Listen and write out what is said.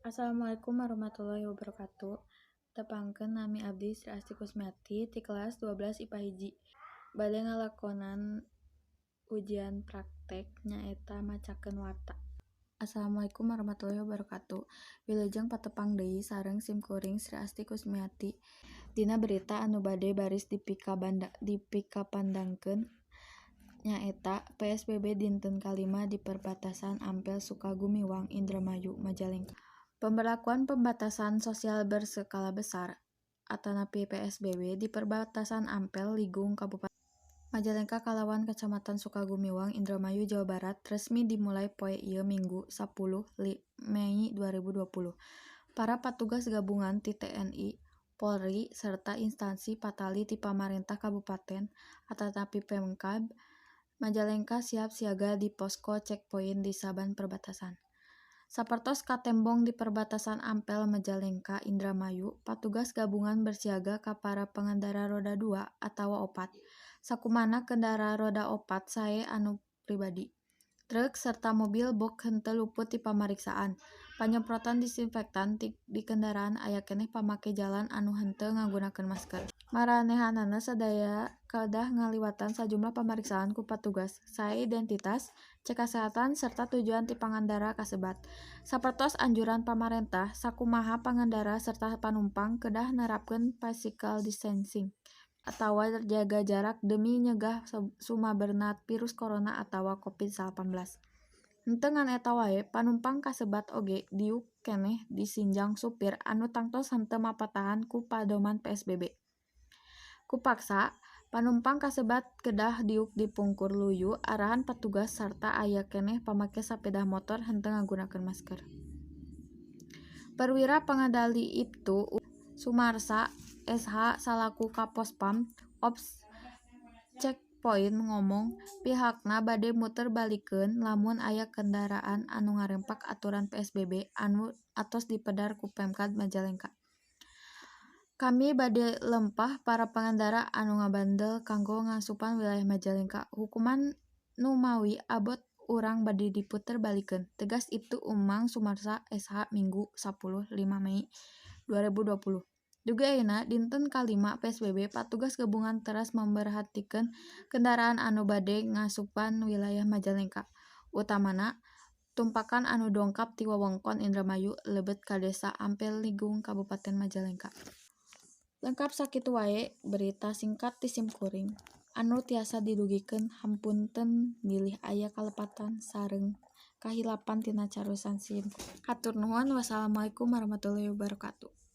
Assalamualaikum warahmatullahi wabarakatuh. Tepangkeun, nami abdi Sri Asti Kusmiati ti kelas 12 IPA 1. Bade ngalakonan ujian praktek, nyaeta macakeun warta. Assalamualaikum warahmatullahi wabarakatuh. Wilujeng patepang deui sareng simkuring, Sri Asti Kusmiati, dina berita anu bade baris dipikapandangkeun, nyaeta PSBB dinten kalima di perbatasan Ampel Sukagumiwang, Indramayu, Majalengka. Pemberlakuan Pembatasan Sosial Berskala Besar atanapi PSBB di perbatasan Ampel Ligung, Kabupaten Majalengka kalawan Kacamatan Sukagumiwang, Indramayu, Jawa Barat, resmi dimulai poe ieu Minggu 10 Mei 2020. Para patugas gabungan ti TNI, Polri serta instansi patali ti pamarentah kabupaten atanapi Pemkab Majalengka siap siaga di posko check point di saban perbatasan. Sapertos katembong di perbatasan Ampel Majalengka Indramayu, patugas gabungan bersiaga ka para pengendara roda dua atawa opat. Sakumana kendara roda opat sae anu pribadi. Truk serta mobil box henteu luput ti pamariksaan. Panyemprotan disinfektan di kendaraan, aya keneh pamake jalan anu henteu ngagunakeun masker. Maranehanana sadaya kedah ngaliwatan sajumlah pamariksaan ku patugas, sae identitas, cek kasehatan serta tujuan ti pangendara kasebat. Sapertos anjuran pamarentah, sakumaha pangendara serta panumpang kedah nerapkeun physical distancing atawa jaga jarak demi nyegah sumebarna virus corona atawa Covid-19. Henteu ngan eta wae, panumpang kasebat oge diuk keneh disinjang supir anu tangtos henteu mapatahan ku padoman PSBB. Ku paksa, panumpang kasebat kedah diuk di pungkur luyu arahan patugas sarta aya keneh pamake sapeda motor henteu ngagunakeun masker. Perwira Pengendali Iptu Sumarsa SH salaku Kapospam Ops Check Point ngomong, pihakna bade muter balikeun lamun aya kendaraan anu ngarempak aturan PSBB anu atos dipedar ku Pemkab Majalengka. Kami bade lempah para pengendara anu ngabandel kanggo ngasupan wilayah Majalengka. Hukuman nu mawi abot, urang bade diputer balikeun, tegas Iptu Umang Sumarsa SH, Minggu 10 5 Mei 2020. Dugi ayeuna dinten kalima PSBB, patugas gabungan teras memerhatikeun kendaraan anu bade ngasupan wilayah Majalengka, utamana tumpakan anu dongkap ti wewengkon Indramayu lebet ka Desa Ampel Ligung, Kabupaten Majalengka. Lengkap sakitu wae berita singkat ti simkuring anu tiasa didugikeun. Hapunten bilih aya kalepatan sareng kahilapan tina cariosan sim. Hatur nuhun, wassalamualaikum warahmatullahi wabarakatuh.